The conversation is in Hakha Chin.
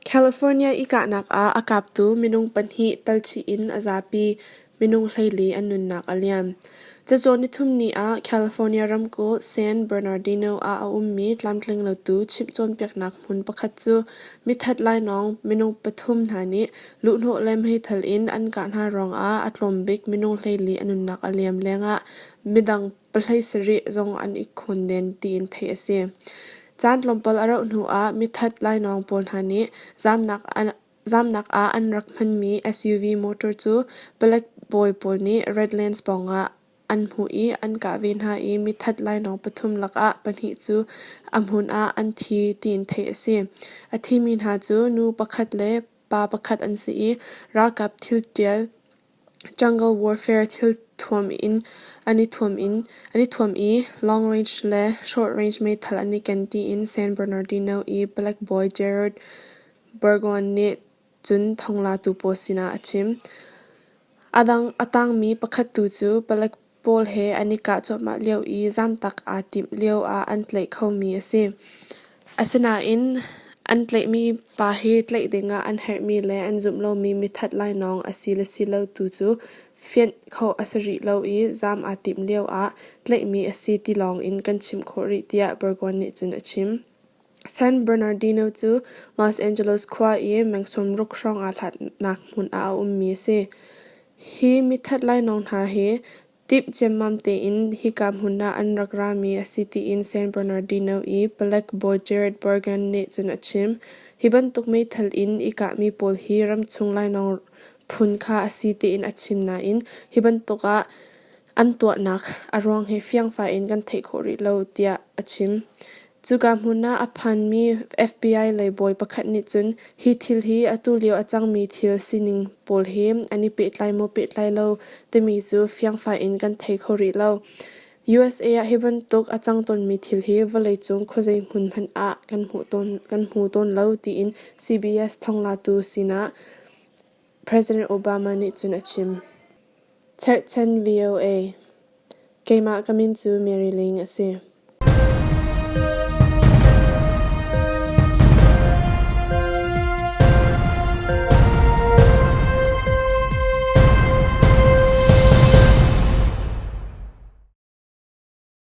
California i kahnak ah a kaptu minung pahnih talchih in a zapi minung 14 an nunnak a liam. Cacawn nithumni ah California ramkulh San Bernardino ah a ummi tlamtling lotu chimh cawnpiaknak hmun pakhat cu mithat lainawng minung pathum hna nih luhhnawh le meithal in an kah hna ruangah a tlawmbik minung 14 a nunnak a liam lengah midang 17 zong an i khawnden tiin theih a si. Caan tlawmpal a rauh hnuah mithat lainawng pawl hna nih zamnak ah an rak hmanmi SUV motor cu palek bawi pawl nih Redlands pawngah an hmuh i an kah ve hna i mithat lainawng pathum lakah pahnih cu a hmun ah an thi tiin theih a si. A thimi hna cu nu pakhat le pa pakhat an si i ralkap thil ṭial jungle warfare thilthuam in an i thuam i long range le short range meithal an i ken tiin San Bernardino i palek bawi Gerard Burgon nih cun thawnglatu pawl sinah a chim. A tangmi pakhat tu cu palek pawl he an i kah cuahmah lio i zamtak aa timh lio ah an tlaih khomi a si. Asinain an tlaihmi pa hi tlaih dingah an herhmi le an zumh lomi mithat lainawng a si le si lo tu cu fianh khawh a si rih lo i zam aa timh lio ah tlaihmi a si ti lawng in kan chim khawh rih tiah Burgon nih cun a chim. San Bernardino cu Los Angeles khua i meng 60 hrawng aa hlatnak hmun ah a ummi a si. Hi mithat lainawng hna hi Timh ciammam tein hika hmun ah an rak rami a si tiin San Bernardino i palek bawi Jared Bergen nih cun a chim. Hi bantuk meithal in i kahmi pawl hi ramchung lainawng phun kha a si tiin a chim nain hi bantuk ah an tuahnak a ruang hi fiangfai in kan theih khawh rih lo tiah a chim. Cuka hmun ah a phanmi FBI lei bawi pakhat nih cun hi thil hi atu lio a cangmi thil sining pawl he an i pehtlai maw pehtlai lo timi cu fiangfai in kan thei kho rih lo. USA ah hi bantuk a cang tawnmi thil hi vawleicung khuazei hmun hmanh ah kan hmu tawn lo tiin CBS thawnglatu sinah President Obama nih cun a chim. Cherhchan VOA Keimah ka min cu Mary Ling a si.